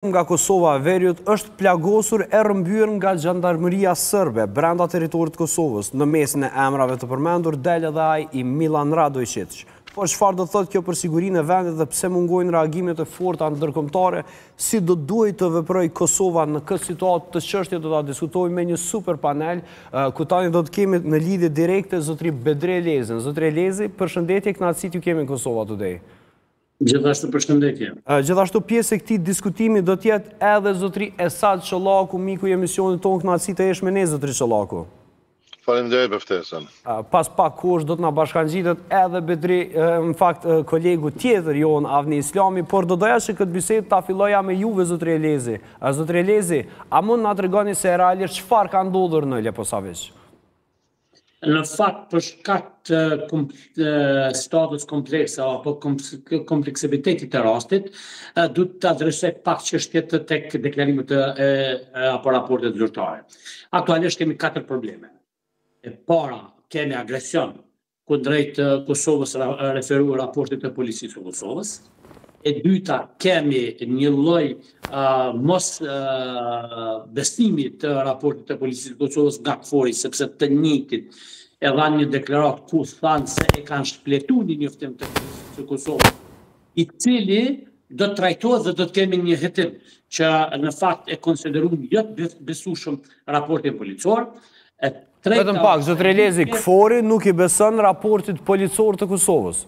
Nga Kosova e Veriut është plagosur e rrëmbyer nga xhandarmëria sërbe brenda territorit të Kosovës. Në mesin e emrave të përmendur del edhe ai i Milan Radoiçiq. Por çfarë do të thotë kjo për sigurinë e vendit dhe pse mungojnë reagimet e forta ndërkombëtare, si do të duhej të veprojë Kosova në këtë situatë, këtë çështje do ta diskutojmë me një super panel, ku tani do të kemi në lidhje direkte zotëri Bedri Elezin. Zotëri Elezi, përshëndetje, kënaqësi t'ju kemi në Kosova Today. Gjithashtu përshëndetje. Gjithashtu pjesë e këtij diskutimi do të jetë edhe zotëri Esad Çollaku, miku i emisionit tonë, kënaqësi të jesh me ne zotëri Çollaku. Faleminderit për ftesën. Pas pak kohësh do të na bashkangjitet edhe Bedri, në fakt kolegu tjetër jonë Avni Islami, por do doja që këtë bisedë ta filloja me juve zotëri Elezi. Zotëri Elezi, a mund na tregoni se realisht çfarë ka ndodhur në Leposaviq? Në fakt, për shkak të situatës komplekse apo kompleksivitetit të rastit, duhet të adresoj pak çështjet tek deklarimet e apo raportet zyrtare. Aktualisht kemi katër probleme. E para, kemi agresion kundrejt Kosovës referuar raportit të policisë së Kosovës. E dyta, kemi një lloj mos besimi të raportit të policisë së Kosovës nga KFOR-i, sepse të njëjtit e dhanë një deklaratë ku thanë se e kanë shfletu një njoftim të policisë së Kosovës, i cili do të trajtohet dhe do të kemi një hetim që në fakt e konsideruan jo të besueshëm raportin policor. E treta, Vetëm pak, zotëri Elezi, KFOR-i nuk i beson raportit policor të Kosovës.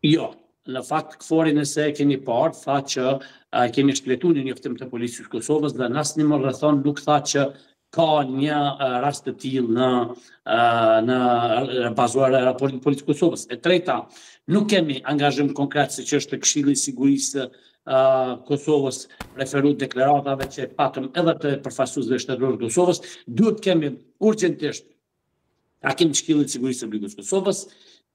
Jo, në fakt KFOR-i nëse e keni parë, tha që e kemi shfletu një njoftim të policisë së Kosovës dhe në asnjë rrethanë nuk tha që ka një rast të tillë në në bazuar në raportin e policisë së Kosovës. E treta, nuk kemi angazhim konkret siç është Këshilli i Sigurisë së Kosovës referu deklaratave që patëm edhe të përfaqësuesve shtetërorë të Kosovës, duhet të kemi urgjentisht takim të Këshillit të Sigurisë së Republikës së Kosovës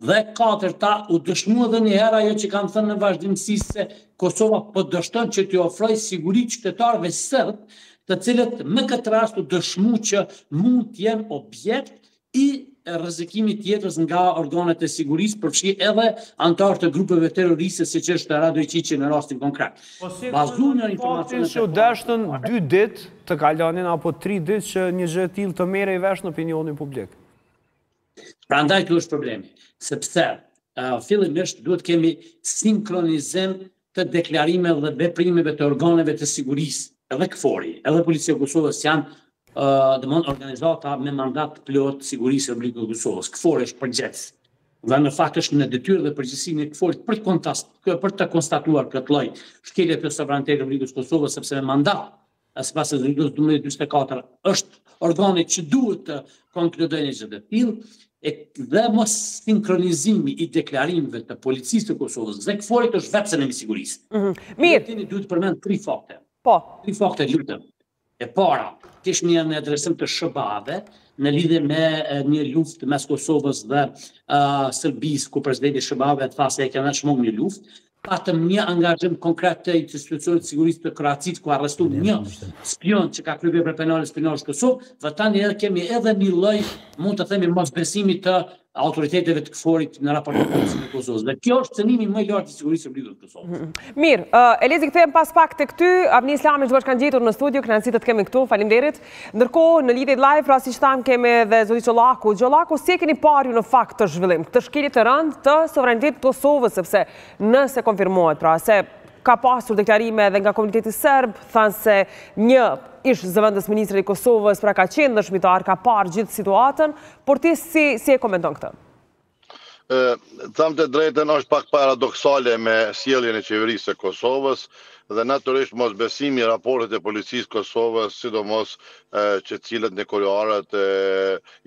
dhe e katërta u dëshmua edhe një herë ajo që kam thënë në vazhdimësi se Kosova po dështon që t'i ofrojë siguri qytetarëve serbë, të cilët me këtë rast u dëshmu që mund të jenë objekt i rrezikimit të jetës nga organet e sigurisë, përfshi edhe anëtarë të grupeve terroriste siç është Radoiçiqi në rastin konkret. Po si e komentoni faktin që u deshtën dy ditë të kalonin apo tri ditë që një gjë e tillë të merrej vesh në opinionin publik? Prandaj këtu është problemi, sepse fillimisht duhet të kemi sinkronizim të deklarimeve dhe veprimeve të organeve të sigurisë, edhe KFOR-i, edhe Policia e Kosovës janë domthon organizata me mandat të plotë të sigurisë së Republikës së Kosovës. KFOR-i është përgjegjës dhe në fakt është në detyrë dhe përgjegjësinë e KFOR-it për të kontast, për të konstatuar këtë lloj shkelje të sovranitetit të Republikës së Kosovës, sepse me mandat sipas rezolutës 1244 është organi që duhet të konkludojë një gjë të tillë, e dhe mos sinkronizimi i deklarimeve të policisë të Kosovës dhe KFOR-it është vetë cenim i sigurisë. Mm -hmm. Mirë. Tani duhet të përmend tri fakte. Po. Tri fakte lutem. E para, kishim një adresim të SHBA-ve në lidhje me një luftë mes Kosovës dhe uh, Serbisë, ku presidenti i SHBA-ve tha se e kena shmang një luftë. Patëm një angazhim konkret të institucionit të sigurisë të Kroacisë ku arrestuan një spion që ka kryer vepra penale spionazh në Kosovë, dhe tani edhe kemi edhe një lloj, mund të themi mosbesimi të autoriteteve të KFOR-it në raport me policinë e Kosovës. Dhe kjo është cënimi më i lartë i sigurisë së Republikës së Kosovës. Mm-hmm. Mirë, uh, Elezi kthehem pas pak tek ty, Avni Islami është bashkangjitur në studio, kënaqësi të të kemi këtu, faleminderit. Ndërkohë, në lidhje live, pra siç thamë, kemi edhe zoti Çollaku. Çollaku, si e keni parë ju në fakt këtë zhvillim, këtë shkelje të rëndë të sovranitetit të Kosovës, sepse nëse konfirmohet, pra se ka pasur deklarime edhe nga komuniteti serb, thanë se një ish zëvendës ministër i Kosovës, pra ka qenë dëshmitar, ka parë gjithë situatën, por ti si, si e komenton këtë? Them të drejtën është pak paradoksale me sjelljen e qeverisë së Kosovës dhe natyrisht mosbesimi i raportit e policisë Kosovës, sidomos që cilët në kuluaret e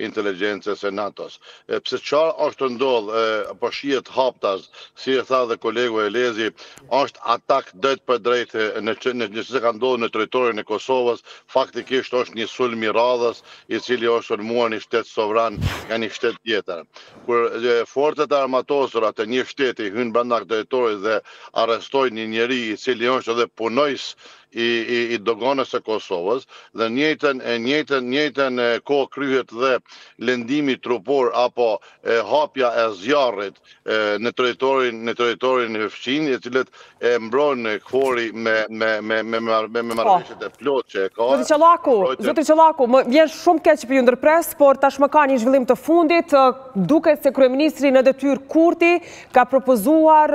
inteligjencës së NATO-s. Pse çfarë është tu ndodhë, po shihet haptas, si e tha dhe kolegu Elezi, është atak drejtpërdrejt në në në se ka ndodhur në territorin e Kosovës, faktikisht është një sulm i radhës i cili është sulmuar një shtet sovran nga një shtet tjetër. Kur forcat e armatosura të një shteti hynë brenda territorit dhe arrestojnë një njeri i cili është. është edhe punonjës i i i doganës së Kosovës dhe njëjtën e njëjtën njëjtën kohë kryhet dhe lëndimi trupor apo e hapja e zjarrit në territorin në territorin fqinj, e cilët e mbron KFOR-i me me me me me me po. marrëveshjet e plotë që e ka. Zoti Çollaku, zoti Çollaku, më vjen shumë keq që po ju ndërpres, por tashmë ka një zhvillim të fundit, duket se kryeministri në detyrë Kurti ka propozuar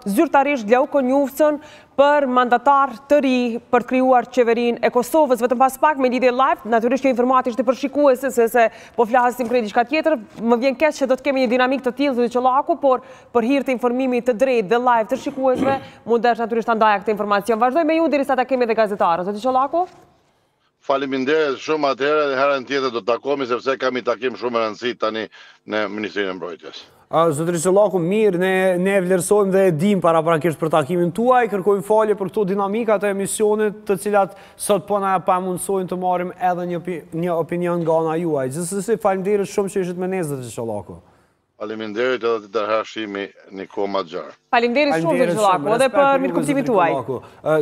zyrtarisht Glauk Konjufcën për mandatar të ri për të krijuar qeverinë e Kosovës. Vetëm pas pak me lidhje live, natyrisht kjo informatë ishte për shikuesit, se se po flasim krejt diçka tjetër. Më vjen keq që do të kemi një dinamikë të tillë zoti Çollaku, por për hir të informimit të drejtë dhe live të shikuesve, m'u desh natyrisht ta ndaja këtë informacion. Vazhdoj me ju derisa ta kemi edhe gazetarët. Zoti Çollaku? Faleminderit shumë atëherë dhe herën tjetër do të takohemi sepse kam një takim shumë me rëndësi tani në Ministrinë e Mbrojtjes. Zotëri Çollaku, mirë, ne ne e vlerësojmë dhe e dimë paraprakisht për takimin tuaj, kërkojmë falje për këto dinamika të emisionit, të cilat sot po na e pamundësojnë të marrim edhe një një opinion nga ana juaj. Gjithsesi, faleminderit shumë që ishit me ne zotëri Çollaku. Faleminderit edhe tjetër herë shihemi një kohë më të gjerë. Faleminderit shumë zotëri Çollaku, edhe për mirëkuptimin tuaj.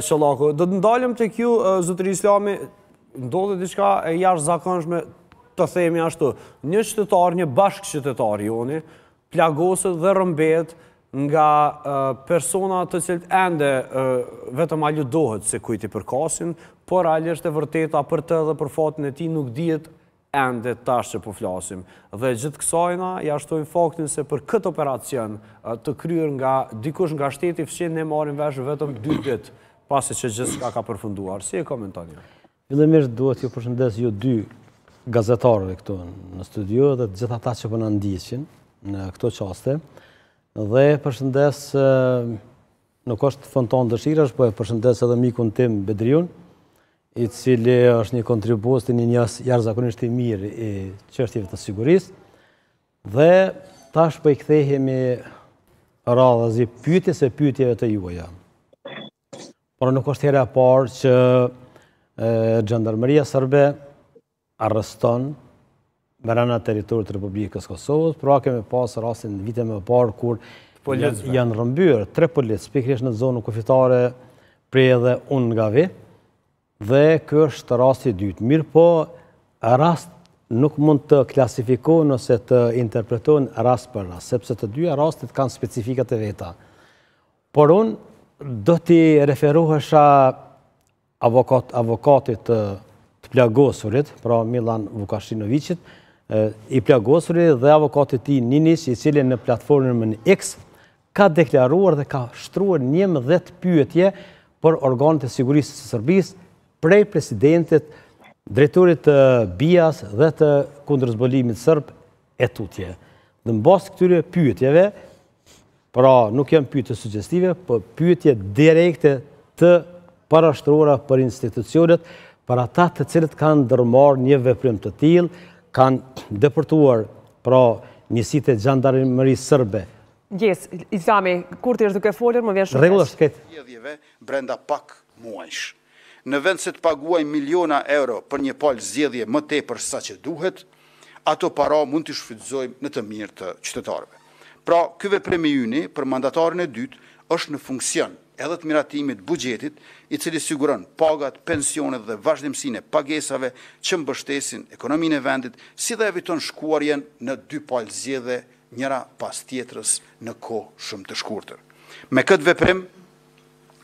Çollaku, do të ndalem tek ju zotëri Islami, ndodhi diçka e jashtëzakonshme të themi ashtu. Një qytetar, një bashkëqytetar joni, plagoset dhe rrëmbehet nga persona të cilët ende vetëm aludohet se kujt i përkasin, por realisht e vërteta për të dhe për fatin e tij nuk dihet ende tash që po flasim. Dhe gjithë kësajna ia shtojmë faktin se për këtë operacion të kryer nga dikush nga shteti fqinj ne marrim vesh vetëm dy ditë pasi që gjithçka ka përfunduar. Si e komentoni? Fillimisht duhet t'ju përshëndes ju dy gazetarëve këtu në studio dhe të gjithë ata që po na ndjekin në këto çaste. Dhe përshëndes Nuk është fontanë dëshirash, po e përshëndes edhe mikun tim Bedriun, i cili është një kontribues të një njerëz jashtëzakonisht i mirë i çështjeve të sigurisë. Dhe tash po i kthehemi radhazi pyetjes e pyetjeve të juaja. Por nuk është hera e parë që xhandarmëria serbe arreston brenda territorit të Republikës Kosovës, pra kemi pas rastin vite më parë kur janë rrëmbyer tre policë pikërisht në zonën kufitare prej edhe unë nga vi, dhe ky është rasti i dytë. Mirëpo, rast nuk mund të klasifikohen ose të interpretohen rast për rast, sepse të dyja rastet kanë specifikat e veta. Por unë do t'i referohesha avokat, avokatit të të plagosurit, pra Milan Vukashinoviqit, i plagosuri dhe avokatit tij Niniq, i cili në platformën X ka deklaruar dhe ka shtruar 11 pyetje për organet e sigurisë së Serbisë prej presidentit, drejtorit të BIA-s dhe të kundërzbulimit serb e tutje. Dhe në bazë këtyre pyetjeve, Pra, nuk janë pyetje sugjestive, po pyetje direkte të parashtruara për institucionet, për ata të cilët kanë ndërmarrë një veprim të tillë, kanë depërtuar, pra, njësitë e xhandarmërisë serbe. Jes, Islami, Kurti është duke folur, më vjen shumë keq. Rregull është këtë. Zgjedhjeve brenda pak muajsh. Në vend se të paguajmë miliona euro për një palë zgjedhje më tepër sa që duhet, ato para mund t'i shfrytëzojmë në të mirë të qytetarëve. Pra, ky veprim i yni për mandatarin e dytë është në funksion edhe të miratimit të buxhetit, i cili siguron pagat, pensionet dhe vazhdimësinë e pagesave që mbështesin ekonominë e vendit, si dhe eviton shkuarjen në dy palë zgjedhje njëra pas tjetrës në kohë shumë të shkurtër. Me këtë veprim,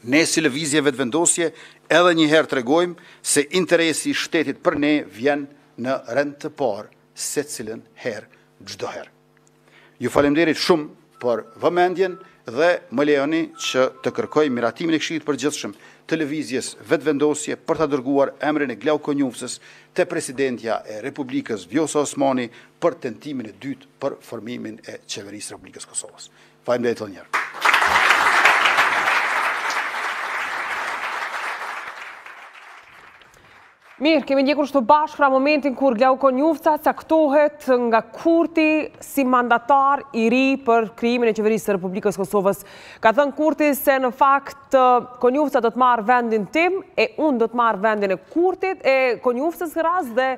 Ne si Lëvizje Vetëvendosje edhe një herë tregojmë se interesi i shtetit për ne vjen në rend të parë secilën herë, çdo herë. Ju faleminderit shumë për vëmendjen dhe më lejoni që të kërkoj miratimin e Këshillit të Përgjithshëm të Lëvizjes Vetëvendosje për ta dërguar emrin e Glauk Konjufcës te Presidentja e Republikës Vjosa Osmani për tentimin e dytë për formimin e Qeverisë së Republikës së Kosovës. Faleminderit edhe një herë. Mirë, kemi ndjekur kështu bashkë pra momentin kur Glauk Konjufca caktohet nga Kurti si mandatar i ri për krijimin e qeverisë së Republikës Kosovës. Ka thënë Kurti se në fakt Konjufca do të marrë vendin tim e unë do të marr vendin e Kurtit e Konjufcës në rast dhe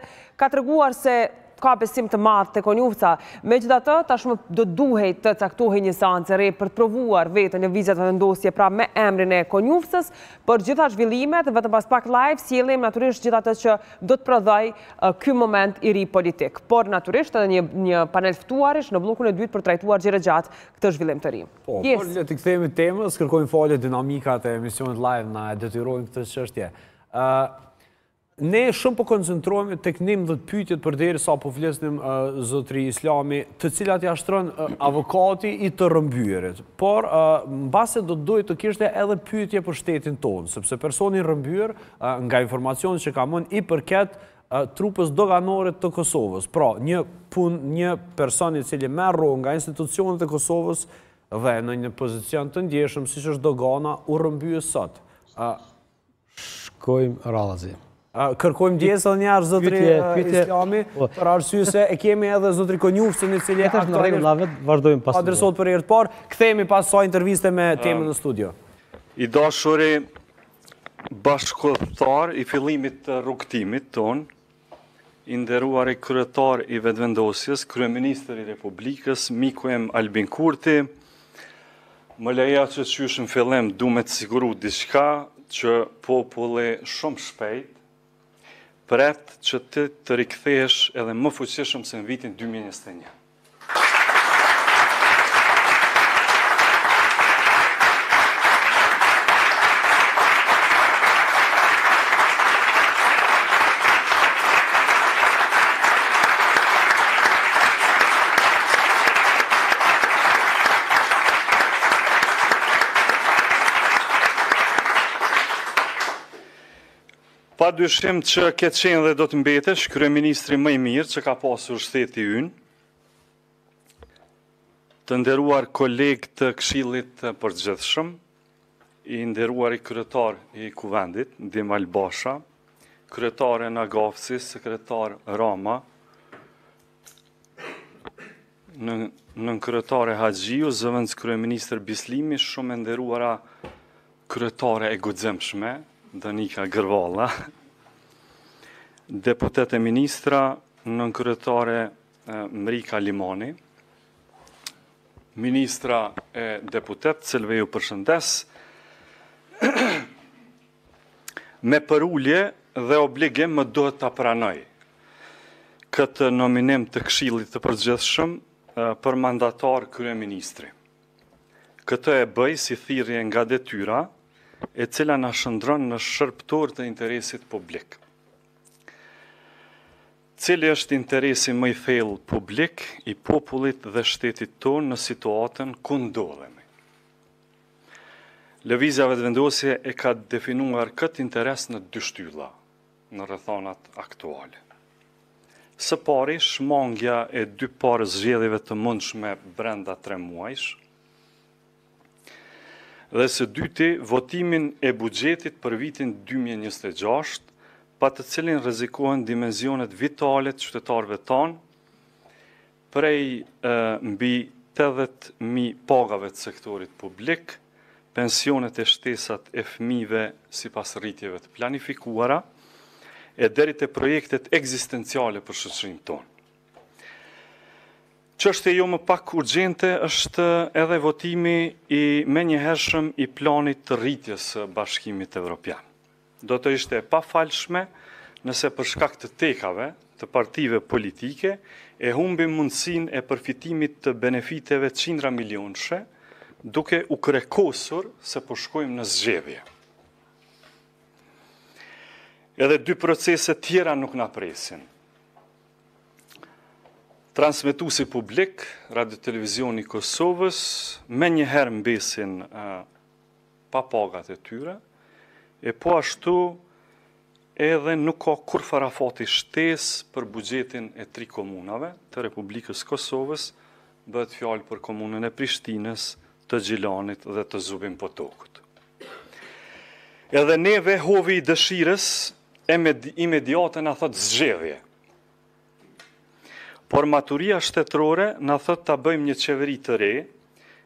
ka treguar se. ka besim të madh te Konjufca. Megjithatë, tashmë do duhej të caktohej një seancë e re për të provuar veten Lëvizja Vetëvendosje pra me emrin e Konjufcës, për gjitha zhvillimet, vetëm pas pak live sjellim natyrisht gjithë atë që do të prodhojë ky moment i ri politik. Por natyrisht edhe një një panel ftuarish në bllokun e dytë për të trajtuar gjerë e gjatë këtë zhvillim të ri. Po, por le t'i kthehemi temës, kërkojmë falje dinamikat e emisionit live na e detyrojnë këtë çështje. Ë Ne shumë po koncentrohemi tek 11 pyetjet përderisa po flisnim zotri Islami, të cilat ia shtron avokati i të rrëmbyerit. Por mbase do të duhej të kishte edhe pyetje për shtetin tonë, sepse personi i rrëmbyer nga informacionet që kam unë i përket trupës doganore të Kosovës. Pra, një pun, një person i cili merr rrogë nga institucionet e Kosovës dhe në një pozicion të ndjeshëm siç është dogana, u rrëmbye sot. Shkojmë radhazi. Kërkojmë ndjesë edhe njëherë zotri Islami, po. për arsye se e kemi edhe zotri Konjufcën i cili aktualisht vazhdojmë pas. Adresohet për herë të parë, kthehemi pas kësaj interviste me temën në studio. I dashuri bashkudhëtar i fillimit të rrugëtimit tonë, I nderuari kryetar i Vetëvendosjes, kryeministër i Republikës, miku im Albin Kurti, më lejo që qysh në fillim du me të siguru diçka që populli shumë shpejt pret që ti të rikthehesh edhe më fuqishëm se në vitin 2021. Pa dyshim që ke qenë dhe do të mbetesh kryeministri më i mirë që ka pasur shteti ynë. Të nderuar kolegë të Këshillit të Përgjithshëm, i nderuari kryetar i Kuvendit, Dimal Basha, kryetare Nagavci, sekretar Rama, nënkryetare Haxhiu, zëvendëskryeministër Bislimi, shumë e nderuara kryetare e guximshme, Donika Gërvalla, deputetë e ministra, nënkryetare Mrika Limani, ministra e deputetë, të cilëve ju përshëndes, me përulje dhe obligim më duhet ta pranoj këtë nominim të Këshillit të Përgjithshëm për mandatar kryeministri. Këtë e bëj si thirrje nga detyra, e cila na shndërron në shërbëtor të interesit publik. Cili është interesi më i thellë publik i popullit dhe shtetit tonë në situatën ku ndodhemi? Lëvizja Vetëvendosje e ka definuar këtë interes në dy shtylla, në rrethanat aktuale. Së pari, shmangia e dy parë zgjedhjeve të mundshme brenda tre muajsh, Dhe së dyti, votimin e buxhetit për vitin 2026, pa të cilin rrezikohen dimenzionet vitale të qytetarëve tanë, prej mbi 80.000 pagave të sektorit publik, pensionet e shtesat e fëmijëve sipas rritjeve të planifikuara, e deri te projektet ekzistenciale për shoqërinë tonë. Çështje jo më pak urgjente është edhe votimi i menjëhershëm i planit të rritjes së Bashkimit Evropian. Do të ishte e pafalshme nëse për shkak të tekave të partive politike e humbim mundësinë e përfitimit të benefiteve qindra milionëshe, duke u krekosur se po shkojmë në zgjedhje. Edhe dy procese tjera nuk na presin. Transmetuesi publik, Radio Televizioni i Kosovës, menjëherë mbesin pa pagat e tyre, e po ashtu edhe nuk ka kurrfarë afati shtesë për buxhetin e tri komunave të Republikës Kosovës, bëhet fjalë për komunën e Prishtinës, të Gjilanit dhe të Zubin Potokut. Edhe neve hovi i dëshirës imediate na thotë zgjedhje. Por maturia shtetërore na thotë ta bëjmë një qeveri të re,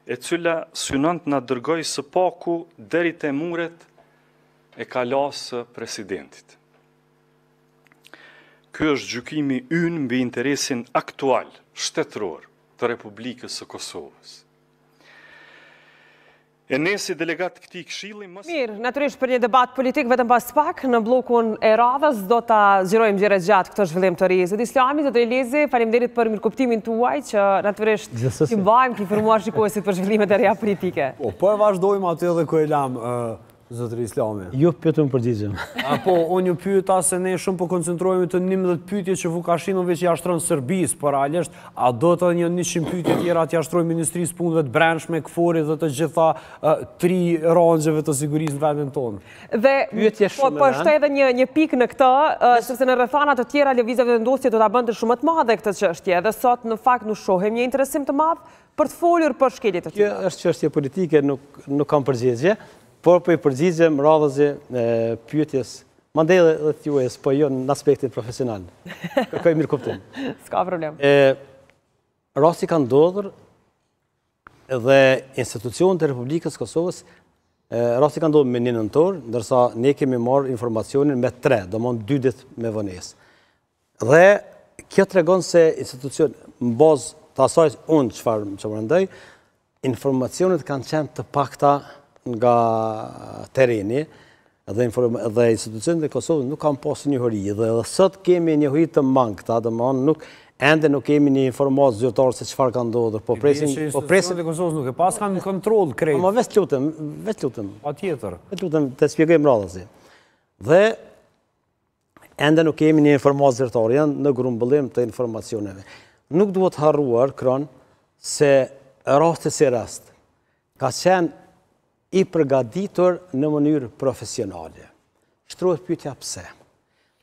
e cila synon të na dërgojë së paku deri te muret e kalasë së presidentit. Ky është gjykimi ynë mbi interesin aktual shtetëror të Republikës së Kosovës. E ne si delegatë të këtij këshilli mos. Mirë, natyrisht për një debat politik vetëm pas pak në bllokun e radhës do ta zgjerojmë gjerë e gjatë këtë zhvillim të ri. Zoti Islami, zoti Elezi, faleminderit për mirëkuptimin tuaj që natyrisht t'i mbajmë të informuar shikuesit për zhvillimet e reja politike. Po, po e vazhdojmë aty edhe ku e lamë Zotëri Islami. Ju pyet unë përgjigjem. Po, unë ju pyeta se ne shumë po koncentrohemi te 11 pyetje që Vukashinoviq ia shtron Serbisë, por realisht, a do të edhe një 100 pyetje tjera t'ia shtrojë Ministrisë Punëve të Brendshme, KFOR-it dhe të gjitha tri rangjeve të sigurisë në vendin tonë? Dhe, po, po shtoj edhe një, një pikë në këtë, sepse në rrethana të tjera Lëvizja Vetëvendosje do ta bënte shumë më të madhe këtë çështje, dhe sot në fakt nuk shohim një interesim të madh për të folur për shkelje të tilla. Kjo është çështje politike, nuk, nuk kam përgjigje, por po i përgjigjem radhazi pyetjes, mandej edhe dhe t'juajës, po jo në aspektin profesional. Kërkoj mirëkuptim. S'ka problem. E, rasti ka ndodhur dhe institucionet e Republikës Kosovës, rasti ka ndodhur me një nëntor, ndërsa ne kemi marrë informacionin me tre, domethënë dy ditë me vonesë. Dhe kjo tregon se institucion, në bazë të asaj unë çfarë që mendoj, informacionet kanë qenë të pakta nga tereni dhe, dhe institucionet e Kosovës nuk kanë pasur njohuri dhe edhe sot kemi njohuri të mangëta, domethënë nuk ende nuk kemi një informatë zyrtare se çfarë ka ndodhur. Po presim, po presim e Kosovës nuk e paskan në kontroll krejt. Po veç lutem, veç lutem. Patjetër. Veç lutem të shpjegojmë radhazi. Dhe Ende nuk kemi një informatë zyrtare, janë në grumbullim të informacioneve. Nuk duhet harruar, Kron, se rasti si rast, ka qenë i përgatitur në mënyrë profesionale. Shtrohet pyetja pse?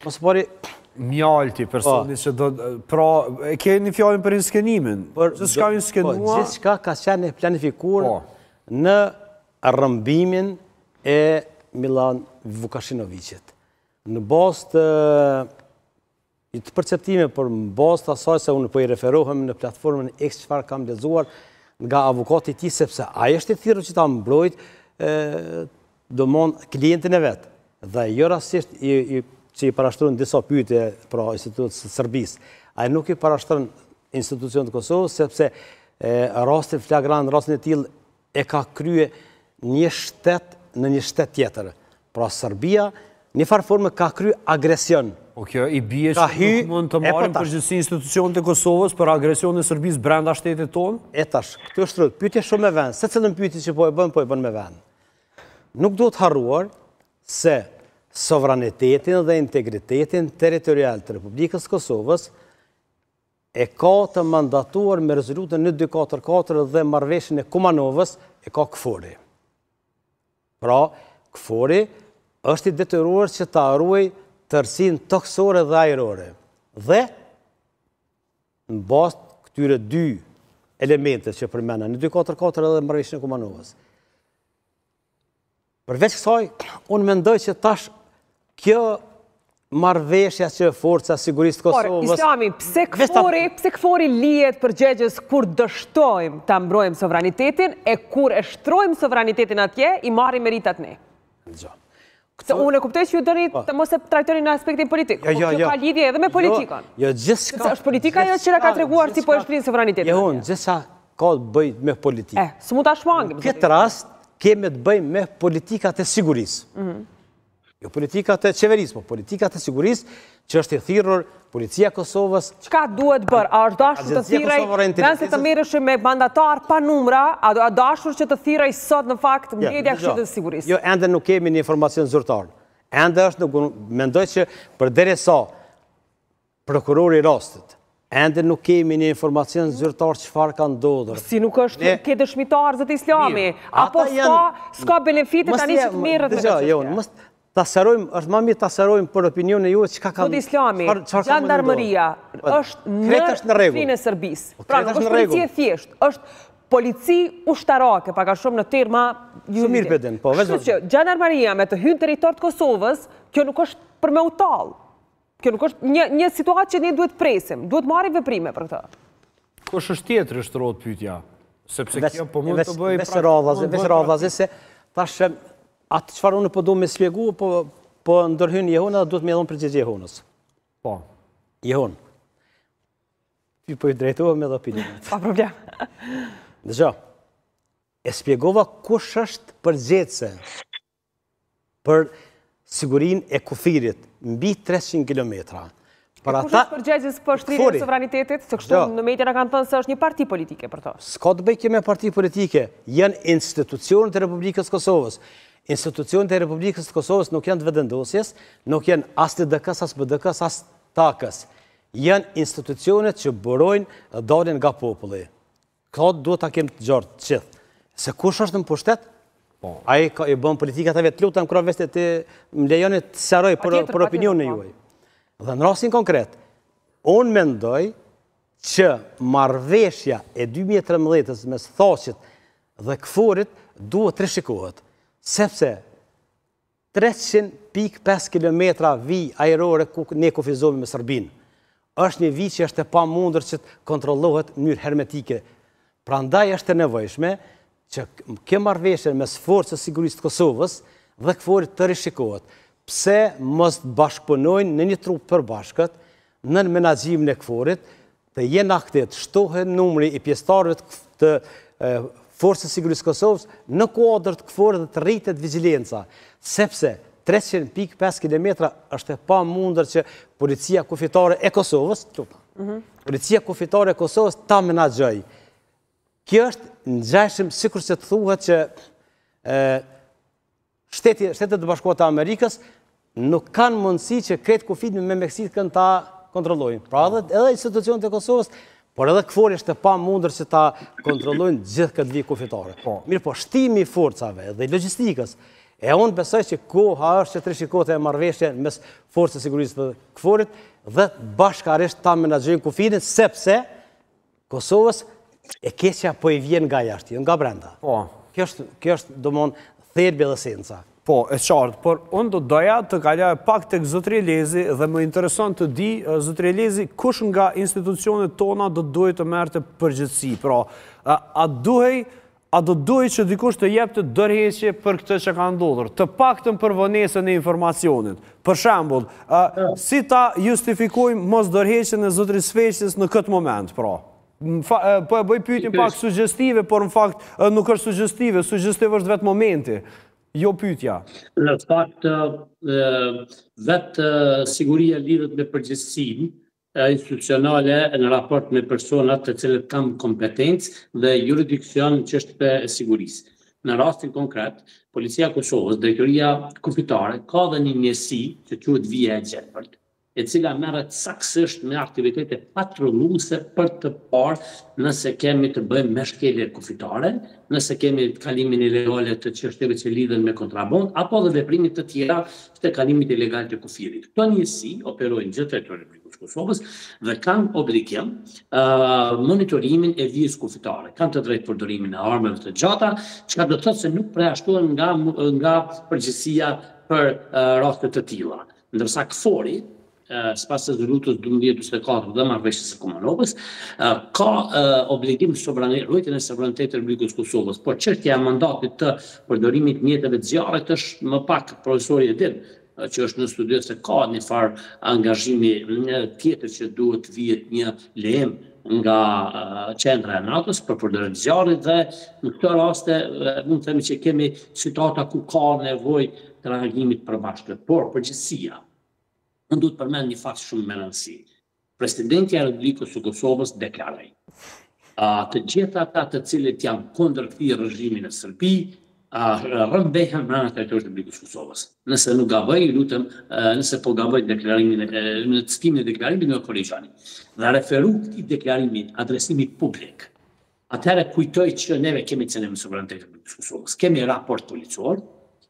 Më së pari... Mjalti, personi po. që do... Pra, e keni fjalën për inskenimin? Për, gjithçka inskenua... Po, gjithçka ka qenë e planifikuar po. në rrëmbimin e Milan Vukashinoviqit. Në bazë të të perceptime, por në bazë të asaj se unë po i referohem në platformën X çfarë kam lexuar nga avokati i tij, sepse ai është i thirrur që ta mbrojt domon klientin e vet. Dhe jo rastësisht i, i që i parashtruan disa pyetje pra institucionet e Serbisë. Ai nuk i parashtron institucionet e Kosovës sepse e, rastin flagrant, rastin e tillë e ka krye një shtet në një shtet tjetër. Pra Serbia, një farë forme ka krye agresion. Po kjo i bie që nuk mund të po marrin përgjegjësi institucionet e Kosovës për agresionin e Serbisë brenda shtetit tonë? E tash, këtu është rrugë, pyetje shumë me vend, secilën pyetje që po e bën, po e bën me vend. Nuk duhet harruar se sovranitetin dhe integritetin territorial të Republikës Kosovës e ka të mandatuar me rezolutën 1244 dhe marrëveshjen e Kumanovës e ka KFOR-i. Pra, KFOR-i është i detyruar që ta ruajë tërësinë tokësore dhe ajrore. Dhe, në bazë të këtyre dy elemente që përmenda, 1244 edhe marrëveshjen e Kumanovës. Përveç kësaj, unë mendoj që tash kjo marrëveshja që forca e sigurisë të Kosovës... Por, Islami, pse KFOR-i, pse KFOR-i lihet përgjegjës kur dështojmë ta mbrojmë sovranitetin, e kur e shtrojmë sovranitetin atje, i marrim meritat ne? Dëgjo. Se unë e kuptoj që ju doni po. të mos e trajtoni në aspektin politik, jo, po jo, kjo jo. ka lidhje edhe me jo, politikën. Jo, gjithçka... Sepse është politika ajo që na ka treguar si po e shtrin sovranitetin. Jo, unë, gjithçka ka të bëjë me politikë. E, s'mund ta shmangim. Në këtë rast, kemi të bëjmë me politikat e sigurisë. Mhm. Jo politikat e qeverisë, po politikat e sigurisë që është i thirrur policia e Kosovës. Çka duhet bërë? A është dashur të thirrej, në se të merreshim me mandatar pa numra, a është dashur që të thirrej sot në fakt mbledhja e Këshillit të Sigurisë? Jo, ende nuk kemi një informacion zyrtar. Ende është në mendoj që përderisa prokurori i rastit, ende nuk kemi një informacion zyrtar çfarë ka ndodhur. Si nuk është ke dëshmitar zoti Islami, apo s'ka benefite tani që të merret me këtë çështje. Jo, mos ta sqarojmë, është më mirë ta sqarojmë për opinionin e juaj çka ka. Zoti Islami, xhandarmëria është në ushtrinë e Serbisë. Po, pra, nuk është polici e thjeshtë, është polici ushtarake, pak a shumë në terma juridike. Mirë po po veç. Kështu që xhandarmëria me të hyrë në territor të Kosovës, kjo nuk është për me u tallë. Kjo nuk është një, një situatë që ne duhet presim, duhet marrim veprime për këtë. Kush është tjetri, shtrohet pyetja? Sepse kjo po mund të bëjë veç radhazi, veç radhazi se tash atë çfarë unë po du me shpjegu, po po ndërhyn Jehona dhe duhet me dhënë përgjigje Jehonës. Po. Jehon, ty po i drejtohem edhe opinionit. Pa problem. Dëgjo, e spjegova kush është përgjegjëse për sigurinë e kufirit mbi 300 kilometra. Për ata, kush është përgjegjës për shtrirjen e sovranitetit, se kështu në media na kanë thënë se është një parti politike për to. S'ka të bëjë kjo me parti politike, janë institucionet e Republikës Kosovës. Institucionet e Republikës të Kosovës nuk janë të Vetëvendosjes, nuk janë as të LDK-së, as PDK-së, as të AAK-së. Janë institucionet që burojnë dhe dalin nga populli. Këtë duhet ta kemi të qartë të gjithë. Se kush është në pushtet, po. ai ka i bën politikat e vet. Lutem kur vetë të më lejoni të sqaroj për për opinionin e po. juaj. Dhe në rastin konkret, unë mendoj që marrëveshja e 2013-ës mes Thaçit dhe KFOR-it duhet të rishikohet, sepse 300.5 kilometra vijë ajrore ku ne kufizohemi me Serbinë. Është një vijë që është e pamundur që të kontrollohet në mënyrë hermetike. Prandaj është e nevojshme që kjo marrëveshje mes Forcës së Sigurisë të Kosovës dhe KFOR-it të rishikohet. Pse mos të bashkëpunojnë në një trupë të përbashkët nën menaxhimin e KFOR-it, të jenë aktiv, të shtohet numri i pjesëtarëve të Forcës së Sigurisë së Kosovës në kuadër të KFOR-it dhe të rritet vigjilenca, sepse 300.5 kilometra është e pamundur që Policia Kufitare e Kosovës, mhm. Policia Kufitare e Kosovës ta menaxhojë. Kjo është ngjashëm sikurse të thuhet që Shteti, Shtetet e Bashkuara të Amerikës nuk kanë mundësi që krejt kufijtë me Meksikën ta kontrollojnë. Pra edhe, edhe institucionet e Kosovës, por edhe KFOR-i është e pamundur që ta kontrollojnë gjithë këtë vijë kufitare. Po. Mirëpo, shtimi i forcave dhe logjistikës, e unë besoj që koha është që të rishikohet ajo marrëveshje mes Forcës së Sigurisë dhe KFOR-it dhe bashkarisht ta menaxhojnë kufirin, sepse Kosovës e keqja po i vjen nga jashtë, jo nga brenda. Po. Kjo është, kjo është domethënë, thelbi dhe esenca. Po, e qartë, por unë do doja të kaloja pak tek zotri Elezi dhe më intereson të di, zotri Elezi, kush nga institucionet tona do të duhej të merrte përgjegjësi? Pra, a duhej A do të duhej që dikush të jepte dorëheqje për këtë që ka ndodhur, të paktën për vonesën e informacionit? Për shembull, si ta justifikojmë mos dorëheqjen e zotëri Sveçlës në këtë moment, pra? Po e bëj pyetjen pak sugjestive, por në fakt nuk është sugjestive, sugjestiv është vetë momenti, jo pyetja. Në fakt, vetë siguria lidhet me përgjegjësinë, institucionale në raport me personat të cilët kanë kompetencë dhe juridiksion në çështjet e sigurisë. Në rastin konkret, Policia e Kosovës, Drejtoria Kufitare ka dhe një njësi që quhet Vija e Gjelbërt, e cila merret saktësisht me aktivitete patrulluese për të parë nëse kemi të bëjmë me shkelje kufitare, nëse kemi kalimin ilegale të çështjeve që lidhen me kontrabandë apo dhe veprime të tjera të kalimit ilegal të kufirit. Këto njësi operojnë gjithë territorin e Republikës së Kosovës dhe kanë obligim monitorimin e vijës kufitare. Kanë të drejtë përdorimin e armëve të gjata, çka do të thotë se nuk përjashtohen nga nga përgjegjësia për raste të tilla. Ndërsa KFOR-i, sipas rezolutës 1244 dhe marrëveshjes së Kumanovës, ka obligim sovrani, ruajtjen e sovranitetit të Republikës së Kosovës, por çështja e mandatit të përdorimit të mjeteve të zjarrit është më pak profesori e din që është në studio se ka një farë angazhimi tjetër që duhet të vihet një lejim nga qendra e NATO-s për përdorim të zjarrit dhe në këto raste mund të themi që kemi situata ku ka nevojë të reagimit të përbashkët. Por përgjegjësia Unë du të përmend një fakt shumë me rëndësi. Presidentja e Republikës së Kosovës deklaroi, të gjithë ata të cilët janë kundër këtij regjimi në Serbi, rrëmbehen brenda territorit të Republikës së Kosovës. Nëse nuk gaboj, ju lutem, nëse po gaboj deklarimin në citimin e deklarimit, më korrigjoni. Dhe referu këtij deklarimi, adresimi publik, Atëherë kujtoj që neve kemi cenim të sovranitetit të Republikës së Kosovës. Kemi raport policor,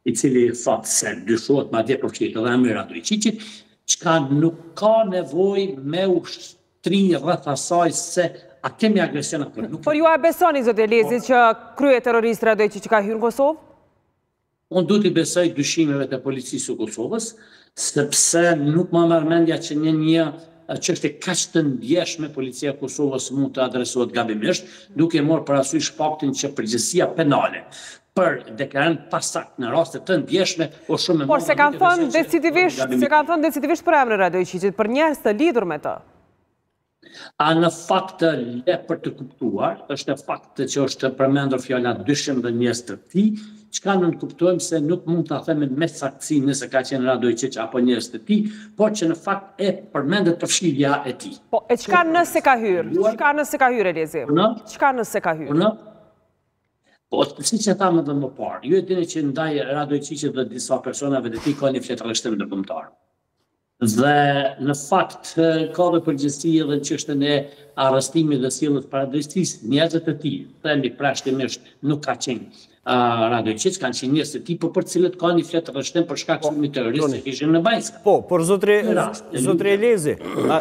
i cili thotë se dyshohet madje përfshihet edhe emri i Radoiçiqit, çka nuk ka nevojë me u shtri rreth asaj se a kemi agresion apo nuk. Por ju a e besoni zoti Elezi që kryeterroristi Radoiçiq ka hyrë në Kosovë? Unë duhet t'i besoj dyshimeve të Policisë së Kosovës, sepse nuk ma merr mendja që në një çështje kaq të ndjeshme Policia e Kosovës mund të adresohet gabimisht, duke marrë parasysh faktin që përgjegjësia penale Për deklarim të pasaktë në raste të ndjeshme o shumë e Por s'e kanë thënë decidivisht, s'e kanë thënë decidivisht për emrin e Radoiçiqit, për njerëz të lidhur me të. A në fakt le për të kuptuar, është fakt që është përmendur fjala dyshim dhe njerëz të tij, çka nënkuptojmë se nuk mund ta themi me saktësi nëse ka qenë Radoiçiq apo njerëz të tij, por që në fakt e përmendet përfshirja e tij. Po, e çka nëse ka hyrë? Çka nëse ka hyrë, Elezi? Çka nëse ka hyrë? Po, siç e thamë edhe më parë, ju e dini që ndaj Radoiçiqit dhe disa personave të tij ka një fletarrestim ndërkombëtar. Dhe në fakt ka dhe përgjegjësi edhe në çështjen e arrestimit dhe sjelljes para drejtësisë, njerëzit e tij, themi përjashtimisht nuk ka qenë Radoiçiq, kanë qenë njerëz të tij, por për të cilët ka një fletarrestim për shkak të po, sulmit terrorist që kishin në Banjska. Po, por zotri zotri Elezi,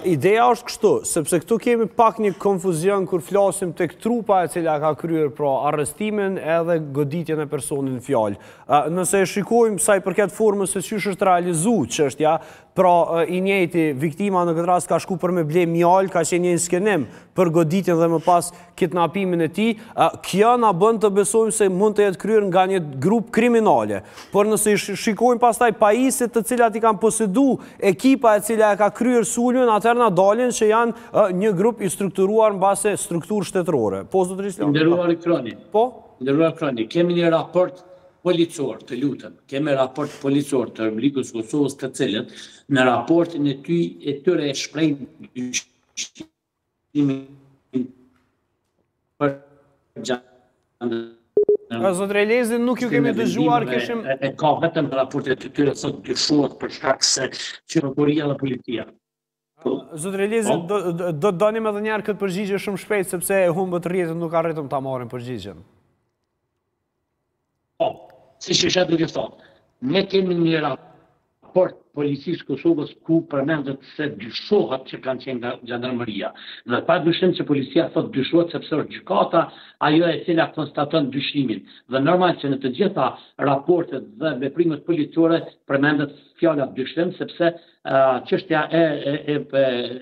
ideja është kështu, sepse këtu kemi pak një konfuzion kur flasim tek trupa e cila ka kryer pra arrestimin edhe goditjen e personit në fjalë. Nëse e shikojmë sa i përket formës se qysh është realizu çështja, pra i njëjti viktima në këtë rast ka shku për me ble mjaltë, ka qenë një inskenim për goditjen dhe më pas kidnapimin e tij, kjo na bën të besojmë se mund të jetë kryer nga një grup kriminale. Por nëse i shikojmë pastaj pajisjet të cilat i kanë posedu ekipa e cila e ka kryer sulmin, atëherë na dalin që janë një grup i strukturuar mbase strukturë shtetërore. Po, zotëri Islami. Nderuar Kroni. Po? Nderuar Kroni, kemi një raport policor, të lutem, kemi raport policor të Republikës së Kosovës të cilët në raportin e ty e tyre e shprehin dyshimin për gjatë Zotëri Elezi, nuk ju kemi dëgjuar, kishim... E ka vetëm raportet e tyre sot dyshohet për shkak se që prokuroria dhe policia. Zotëri Elezi, po. do të donim edhe njëherë këtë përgjigje shumë shpejt, sepse e humbët rrjetin, nuk arritëm ta marrim përgjigjen. Po, siç isha duke thonë, ne kemi një raport policisë Kosovës ku përmendet se dyshohet që kanë qenë nga xhandarmëria. Dhe pa dyshim që policia thotë dyshohet sepse është gjykata ajo e cila konstaton dyshimin. Dhe normal që në të gjitha raportet dhe veprimet policore përmendet fjala dyshim sepse çështja e e e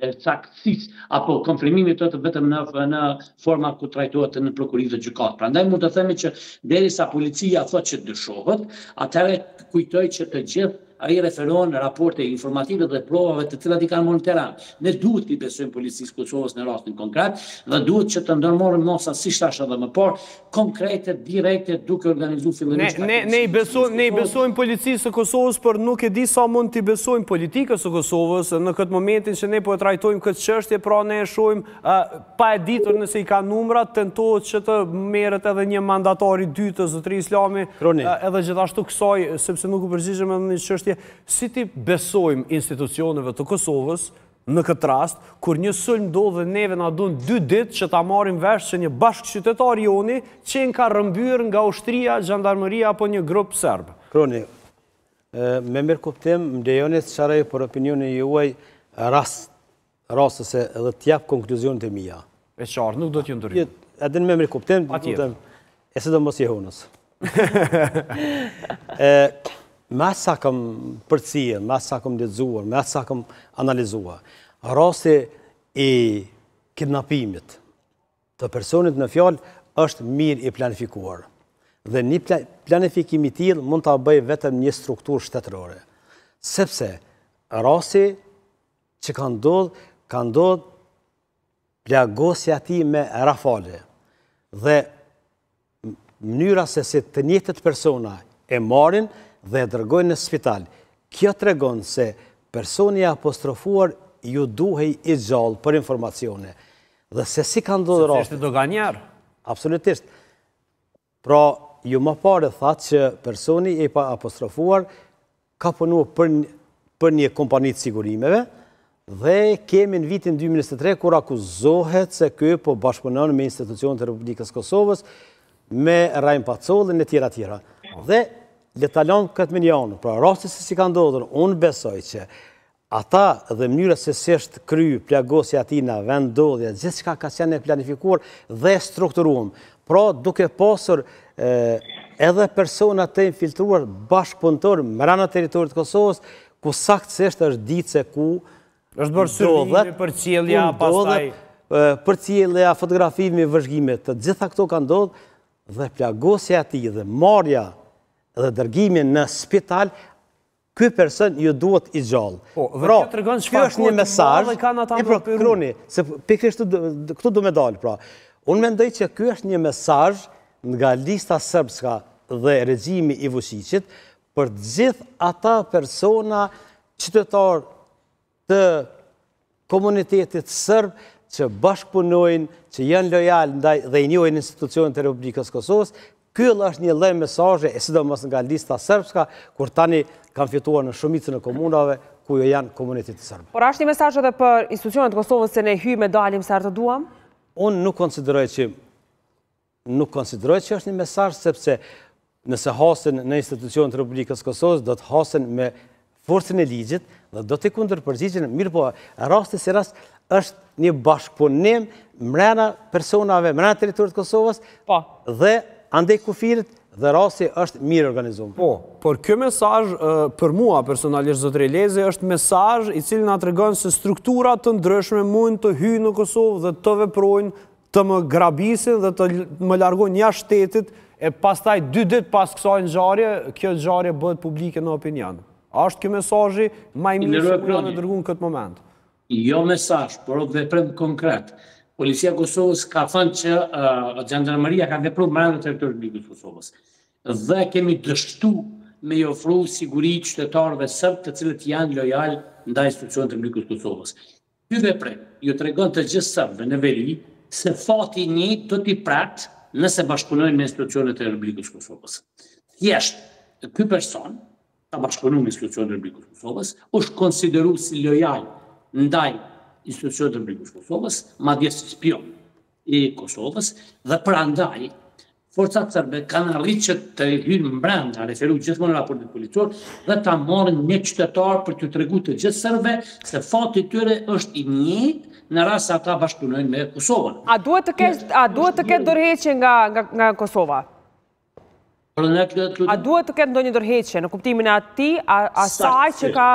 e saktësisë apo konfirmimit të vetëm në në forma ku trajtohet në prokurori dhe gjykatë. Prandaj mund të themi që derisa policia thotë që dyshohet, atëherë kujtoj që të gjithë i referohen raporte informative dhe provave të cilat i kanë marrë në terren. Ne duhet t'i besojmë policisë Kosovës në rastin konkret dhe duhet që të ndërmarrim masa siç thashë edhe më parë, konkrete, direkte, duke organizuar fillimisht Ne ne ne i besojmë ne i besojmë policisë së Kosovës, por nuk e di sa mund t'i besojmë politikës së Kosovës në këtë momentin që ne po e trajtojmë këtë çështje, pra ne e shohim pa e ditur nëse i ka numrat, tentohet që të merret edhe një mandatar i dytë, zotëri Islami, edhe gjithashtu kësaj, sepse nuk u përgjigjëm edhe një çështje, si t'i besojmë institucioneve të Kosovës, Në këtë rast, kur një sulm ndodh dhe neve na duhen dy ditë që ta marrim vesh që një bashkëqytetar joni qenka rrëmbyer nga ushtria, xhandarmëria apo një grup serb. Kroni, me mirëkuptim, më lejoni të sqaroj për opinionin juaj rast, rastëse edhe të jap konkluzionet e mia. E qartë, nuk do t'ju ndërhyj. Edhe me mirëkuptim, lutem, e sidomos Jehonës. Me sa kam përcjellë, me sa kam lexuar, me sa kam analizuar, rasti i kidnapimit të personit në fjalë është mirë i planifikuar. Dhe një planifikim i tillë mund ta bëjë vetëm një strukturë shtetërore. Sepse rasti që ka ndodhë, ka ndodhë plagosja e tij me rafale dhe mënyra se si të njëjtët persona e marrin dhe e dërgojnë në spital. Kjo tregon se personi i apostrofuar ju duhej i gjallë për informacione. Dhe se si ka ndodhur rasti. Se ishte doganier. Absolutisht. Pra, ju më parë thatë që personi i apostrofuar ka punu për, për një kompani të sigurimeve dhe kemi në vitin 2023 kur akuzohet se ky po bashkëpunon me institucionet e Republikës Kosovës, me Rrahim Pacollin e tjera tjera. Dhe le ta lëmë këtë mënjanë, pra rasti se si ka ndodhur, unë besoj që Ata dhe mënyra se si është kry plagosja e tij në vendndodhje, gjithçka ka qenë e planifikuar dhe e strukturuar. Pra, duke pasur edhe persona të infiltruar bashkëpunëtor mrena territorit të Kosovës, ku saktësisht është ditë se ku është bërë survejimi, përcjellja, pastaj përcjellja, fotografimi, vëzhgimi, të gjitha këto kanë ndodhur. Dhe plagosja e tij dhe marrja dhe dërgimi në spital, ky person ju duhet i gjallë. Po, dhe pra, kjo tregon çfarë është një mesazh, kanë ata në pra, Kroni, se pikërisht këtu du me dalë, pra. Unë mendoj që ky është një mesazh nga lista srpska dhe regjimi i Vuçiqit për të gjithë ata persona qytetarë të komunitetit sërb që bashkëpunojnë, që janë lojal ndaj dhe i njohin institucionet e Republikës Kosovës, ky është një lloj mesazhi, e sidomos nga lista srpska, kur tani kanë fituar në shumicën e komunave, ku jo janë komuniteti sërb. Por është një mesazh edhe për institucionet e Kosovës se ne hyjmë e dalim sa herë të duam? Unë nuk konsideroj që Nuk konsideroj që është një mesazh sepse nëse hasen në institucionet e Republikës Kosovës, do të hasen me forcën e ligjit dhe do t'i kundërpërgjigjen, mirëpo, rasti si rast është një bashkëpunim mrena personave, mrena territorit Kosovës po. dhe andej kufirit dhe rasti është mirë organizuar. Po, por ky mesazh për mua personalisht zotëri Elezi është mesazh i cili na tregon se struktura të ndryshme mund të hyjnë në Kosovë dhe të veprojnë të më grabisin dhe të më largojnë jashtë shtetit, e pastaj dy ditë pas kësaj ngjarje, kjo ngjarje bëhet publike në opinion. A është ky mesazhi ma i mirë që mund të dërgojnë në këtë moment? Jo mesazh, por veprim konkret. Policia e Kosovës ka thënë që uh, xhandarmëria ka vepruar brenda territorit të Republikës së Kosovës. Dhe kemi dështu me i ofru siguri qytetarëve sërbë të cilët janë lojal ndaj institucionit të Republikës së Kosovës. Ky veprim ju tregon të gjithë serbëve në veri se fati i njëjtë do t'i pret nëse bashkëpunojnë me institucionet e Republikës së Kosovës. Thjesht, ky person ka bashkëpunuar me institucionet e Republikës së Kosovës, është konsideruar si lojal ndaj institucioneve të Republikës së Kosovës, madje si spion i Kosovës dhe prandaj forcat serbe kanë arritë që të hyjnë mbrenda, referu gjithmonë raportit policor, dhe ta marrin një qytetar për t'ju tregu të gjithë serbëve se fati i tyre është i njëjtë në rast se ata bashkëpunojnë me Kosovën. A duhet të ketë a duhet të ketë dorëheqje nga nga nga Kosova? A duhet të ketë ndonjë dorëheqje në kuptimin e atij, asaj që ka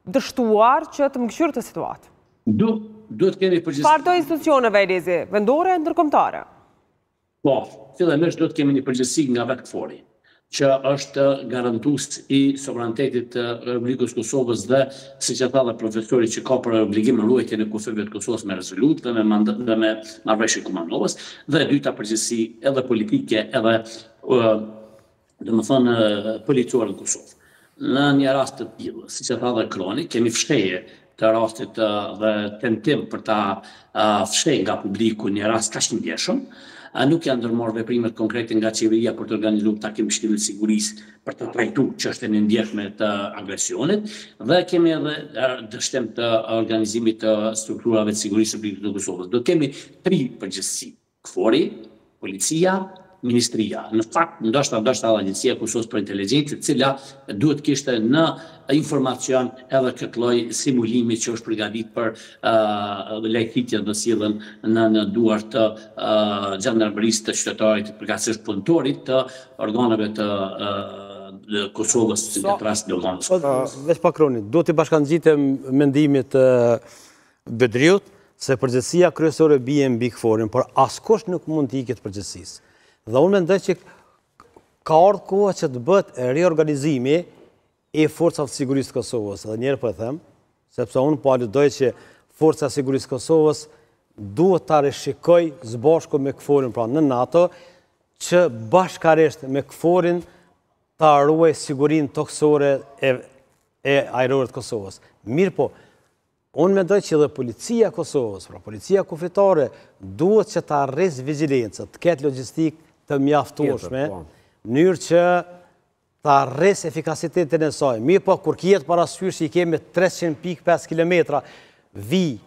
dështuar që të mbikëqyrë këtë situatë? Du, duhet të kemi përgjegjësi. Çfarëdo institucioneve, Elezi, vendore e ndërkombëtare? Po, fillimisht duhet të kemi një përgjegjësi nga vetë KFOR-i, që është garantues i sovranitetit të Republikës së Kosovës dhe, siç e tha dhe profesori që ka për obligim ruajtjen e kufijve të Kosovës me rezolutë dhe me mandat dhe me marrëveshje Kumanovës, dhe e dyta përgjegjësi edhe politike edhe domethënë policore në Kosovë. Në një rast të tillë, siç e tha dhe Kroni, kemi fshehje të rastit dhe tentim për ta fshehë nga publiku një rast kaq të ndjeshëm, nuk janë ndërmarrë veprimet konkrete nga qeveria për të organizuar takim Këshillit të Sigurisë për të trajtuar çështjen e ndjeshme të agresionit dhe kemi edhe dështim të organizimit të strukturave të sigurisë së Republikës së Kosovës. Do të kemi tri përgjegjësi. KFOR-i, policia, ministria. Në fakt, ndoshta ndoshta edhe Agjencia e Kosovës për Inteligjencë, e cila duhet të kishte në informacion edhe këtë lloj simulimi që është përgatit për uh, lajthitjen dhe sjelljen në në duar të uh, xhandarmërisë të qytetarit, përkatësisht punëtorit të organeve të uh, Kosovës, në këtë rast doganës. Po, veç pak Kroni, duhet t'i bashkangjitem mendimit të Bedriut, se përgjegjësia kryesore bie mbi KFOR-in, por askush nuk mund t'i iket përgjegjësisë. Dhe unë mendoj që ka ardhur koha që të bëhet riorganizimi i forcave të sigurisë të Kosovës. Dhe njëherë po e them, sepse unë po aludoj që Forca e Sigurisë të Kosovës duhet ta rishikojë së bashku me KFOR-in, pra në NATO, që bashkarisht me KFOR-in ta ruajë sigurinë tokësore e, e ajrore të Kosovës. Mirëpo, Unë mendoj që edhe policia e Kosovës, pra policia kufitare, duhet që ta rrisë vigjilencën, të ketë logjistikë të mjaftueshme, po. në mënyrë që ta rrisë efikasitetin e saj. Mirëpo, kur kihet parasysh që i kemi 300.5 km vijë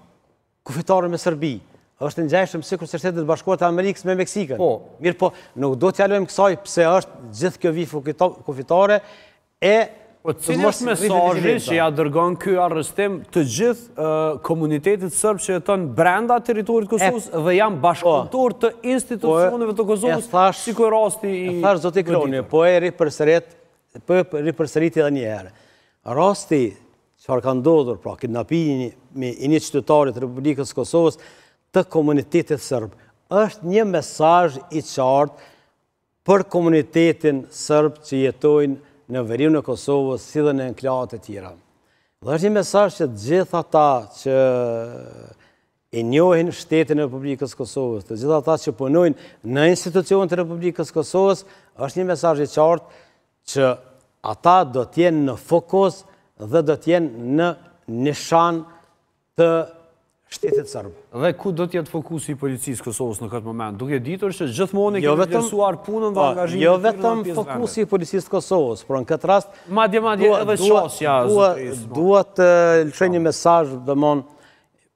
kufitare me Serbi, është e ngjajshëm sikurse Shtetet e Bashkuara të Amerikës me Meksikën. Po. Mirëpo, nuk do t'ia lëmë kësaj pse është gjithë kjo vijë kufitare E Po cili është mesazhi që ja dërgon ky arrestim të gjithë komunitetit sërb që jeton brenda territorit Kosovës dhe janë bashkëpunëtorë të institucioneve të Kosovës, sikur rasti i... E thash, zoti Kroni, po e ripërsërit, po e ripërsëriti edhe një herë. Rasti çfarë ka ndodhur, pra, kidnapimi i një qytetari të Republikës Kosovës të komunitetit sërb, është një mesazh i qartë. për komunitetin serb që jetojnë në veriun e Kosovës si dhe në enklavat e tjera. Dhe është një mesazh që të gjithë ata që e njohin shtetin e Republikës së Kosovës, të gjithë ata që punojnë në institucionet e Republikës së Kosovës, është një mesazh i qartë që ata do të jenë në fokus dhe do të jenë në nishan të shtetit serb. Dhe ku do të jetë fokusi i policisë së Kosovës në këtë moment, duke ditur që gjithmonë e jo kemi vlerësuar punën dhe po, angazhimin jo e tyre në vetëm fokusi i policisë së Kosovës, por në këtë rast madje madje edhe qasja dua të lëshoj një mesazh, domthon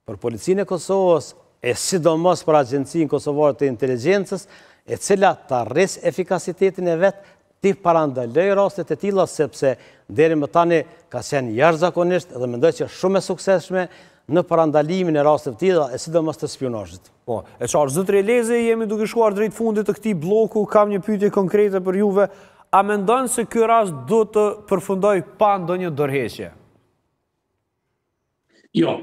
për policinë e Kosovës e sidomos për Agjencinë Kosovare të Inteligjencës, e cila ta rrisë efikasitetin e vet t'i parandalojë rastet e tilla sepse deri më tani ka qenë jashtëzakonisht dhe mendoj që shumë e suksesshme në parandalimin e rasteve të tilla e sidomos të spiunazhit. Po, e qartë. Zotëri Elezi, jemi duke shkuar drejt fundit të këtij blloku, kam një pyetje konkrete për juve. A mendon se ky rast do të përfundojë pa ndonjë dorëheqje? Jo.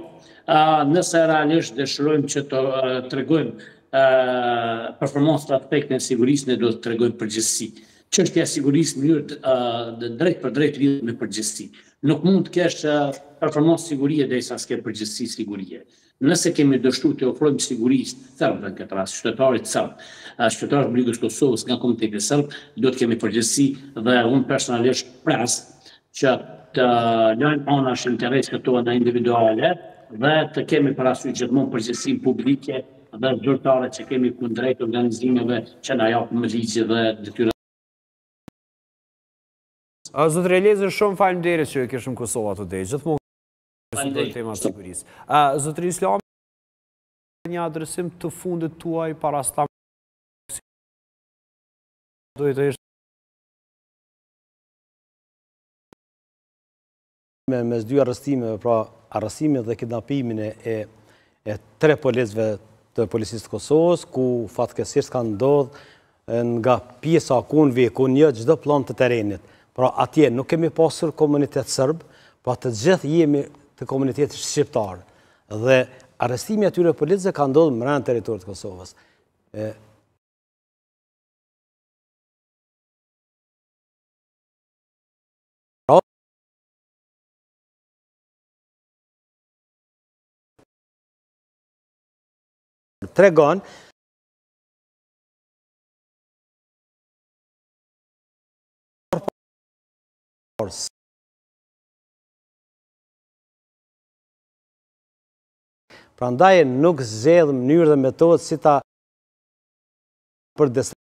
Nëse realisht dëshirojmë që të tregojmë performancë në aspektin e sigurisë, ne duhet të tregojmë përgjegjësi. Çështja e sigurisë në mënyrë drejtpërdrejt lidhet me përgjegjësi. Nuk mund të kesh performancë sigurie derisa s'ke përgjegjësi sigurie. Nëse kemi dështu t'i ofrojmë siguri serbëve në këtë rast, qytetarit serb, qytetarit të Republikës së Kosovës nga komuniteti serb, duhet të kemi përgjegjësi dhe unë personalisht pres që të lëmë anash intereset tona individuale dhe të kemi parasysh gjithmonë përgjegjësinë publike dhe zyrtare që kemi kundrejt organizimeve që na japin me ligji dhe detyra. Zotëri Elezi, shumë faleminderit që ju kishim në Kosova Today. Gjithmonë diskutojmë tema të sigurisë. Zotëri Islami, një adresim të fundit tuaj para se ta duhet të ishte Me mes dy arrestimeve, pra arrestimin dhe kidnapimin e e tre policëve të policisë të Kosovës, ku fatkeqësisht ka ndodhë nga pjesa ku unë vij, ku njoh çdo pëllëmbë të terrenit. Pra atje nuk kemi pasur komunitet serb, pra të gjithë jemi të komunitetit shqiptar. Dhe arrestimi i atyre policëve ka ndodhur mbrenda territorit të Kosovës. Tregon Prandaj nuk zgjedh mënyrë dhe metodë si ta për disa.